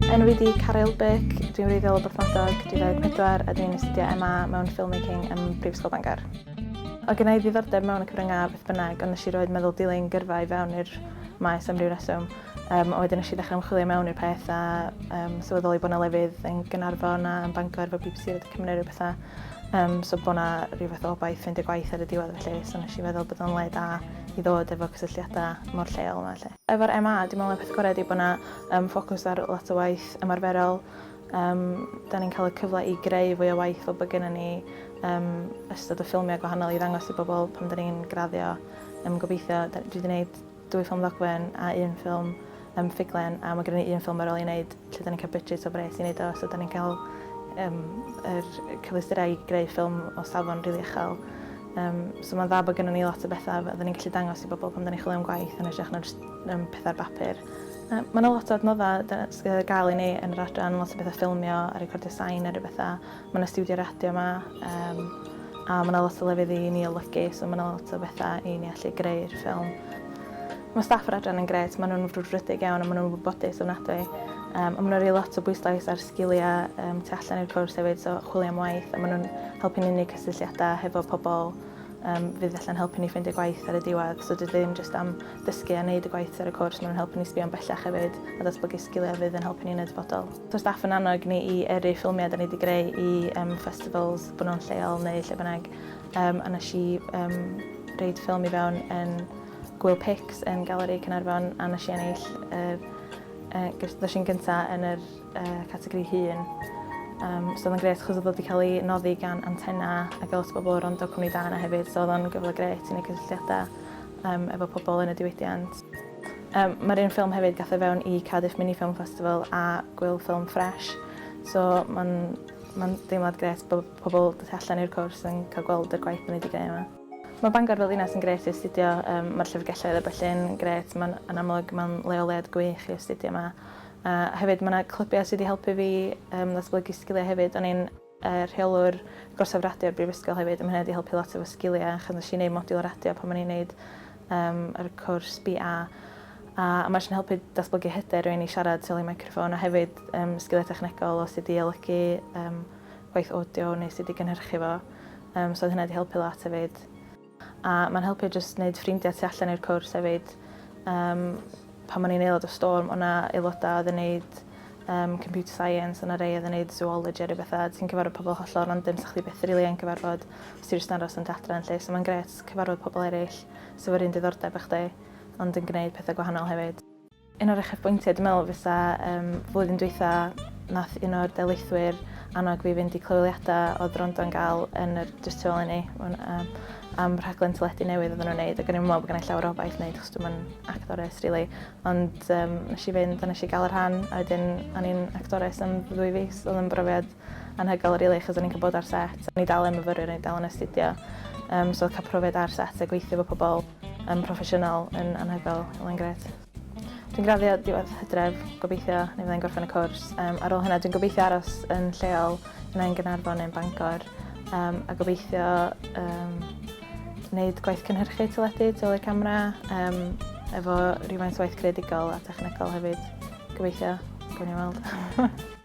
Enw fi 'di Caryl Burke, dwi'n wreiddiol o Borthmadog, dwi 24 a dwi'n astudio MA mewn Filmmaking ym Mhrifysgol Bangor. Oedd genna i ddiddordeb mewn y cyfryngau beth bynnag, ond nes i roed meddwl dilyn gyrfa i fewn i'r maes am ryw reswm. A wedyn nes i ddechrau ymchwilio mewn i'r peth a sylweddoli bod 'na lefydd yn Gaernarfon a yn Bangor efo BBC Radio Cymru a rhyw bethau. So bod 'na rhyw fath o obaith ffeindio gwaith ar y diwedd felly, so nes i feddwl bod o'n le da i ddod efo cysylltiadau mor lleol yma felly. Efo'r MA, dwi'n meddwl y peth gorau ydy bod 'na ffocws ar lot o waith ymarferol. Da ni'n cael y cyfle i greu fwy o waith fel bod gennym ni ystod o ffilmiau gwahanol i ddangos i bobl pan da ni'n graddio. Gobeithio, dwi wedi gwneud dwy ffilm ddogfen a un ffilm ffuglen a mae gennym ni un ffilm ar ôl i wneud lle da ni'n cael budget o bres i wneud o, so da ni'n cael yr cyfleusterau i greu ffilm o safon rili uchel. So mae'n dda bod gennym ni lot o bethau fydden ni'n gallu dangos i bobl pan da ni'n chwilio am gwaith yn hytrach na jyst pethau ar bapur. Mae yna lot o adnoddau sydd ar gael i ni yn yr adran, lot o bethau ffilmio a recordio sain a rhyw bethau. Mae yna stiwdio radio yma a mae yna lot o lefydd i ni olygu, so mae yna lot o bethau i ni allu greu'r ffilm. Mae staff yr adran yn grêt, maen nhw'n frwdfrydig iawn a maen nhw'n wybodus ofnadwy. A maen nhw'n rhoi lot o bwyslais ar sgiliau tu allan i'r cwrs hefyd, so chwilio am waith, a maen nhw'n helpu ni wneud cysylltiadau hefo pobl fydd allan helpu ni ffeindio gwaith ar y diwedd. So dwi ddim jyst am dysgu a wneud y gwaith ar y cwrs, maen nhw'n helpu ni sbio'n bellach hefyd a datblygu sgiliau fydd yn helpu ni yn y dyfodol. So staff yn annog ni i yrru ffilmiau da ni wedi greu i festivals, bod nhw'n lleol neu lle bynnag. A nes i roid ffilm i fewn yn Gŵyl Pix yn Galeri Caernarfon a nes i ennill yr ddos i'n gynta yn yr categori hŷn. So oedd o'n grêt achos oedd o wedi cael ei noddi gan Antenna ac lot o bobl rondo cwmni da yna hefyd, so oedd o'n gyfle grêt i wneud cysylltiadau efo pobl yn y diwydiant. Mae'r un ffilm hefyd gath e fewn i Cardiff Mini Film Festival a Gŵyl Ffilm Fresh, so mae'n ma deimlad grêt bod pobl tu allan i'r cwrs yn cael gweld y gwaith bod ni wedi greu yma. Mae Bangor fel ddinas yn grêt i astudio, mae'r llyfrgelloedd a ballu'n grêt, mae'n yn amlwg mae'n leoliad gwych i astudio yma. A hefyd mae yna clybiau sydd wedi helpu fi ddatblygu sgiliau hefyd. O'n i'n rheolwr gorsaf radio'r brifysgol hefyd, a mae hynna wedi helpu lot efo sgiliau, achos nes i wneud modiwl radio pan o'n i'n wneud yr cwrs BA. A mae jyst yn helpu datblygu hyder rhywun i siarad tu ôl i microffon a hefyd sgiliau technegol o sut i olygu gwaith audio neu sut i gynhyrchu fo. So oedd hynna wedi helpu lot hefyd. A mae'n helpu jyst wneud ffrindiau tu allan i'r cwrs hefyd. Pan o'n i'n aelod o Storm, o'na aelodau oedd yn wneud computer science, o'na rei oedd yn wneud zoology a rhyw bethau. Ti'n cyfarfod pobl hollol random, sa chdi byth rili yn cyfarfod os ti jyst yn aros yn dy adre yn lle. So mae'n grêt cyfarfod pobl eraill sydd efo'r un diddordeb â chdi, ond yn gwneud pethau gwahanol hefyd. Un o'r uchafbwyntiau dwi'n meddwl fysa flwyddyn dwytha nath un o'r darlithwyr annog fi fynd i clyweliadau oedd Rondo'n gael yn yr jyst tu ôl i ni am rhaglen teledu newydd oedden nhw'n neud ac o'n i'n meddwl bod gennai llawer o obaith wneud achos dwi'm yn actores rili ond nes i fynd a nes i gael y rhan a wedyn o'n i'n actores am 2 fis. Oedd o'n brofiad anhygoel rili achos o'n i'n cael bod ar set. O'n i dal yn myfyriwr, o'n i dal yn astudio so oedd cael profiad ar set a gweithio efo pobl proffesiynol yn anhygoel, oedd o'n grêt. Dwi'n graddio diwedd Hydref, gobeithio, neu fyddai'n gorffen y cwrs. Ar ôl hynna, dwi'n gobeithio aros yn lleol, yna yn Gaernarfon neu'n Bangor, a gobeithio wneud gwaith cynhyrchu teledu tu ôl i'r camera, efo rhywfaint o waith creadigol a technegol hefyd. Gobeithio, gawn ni weld.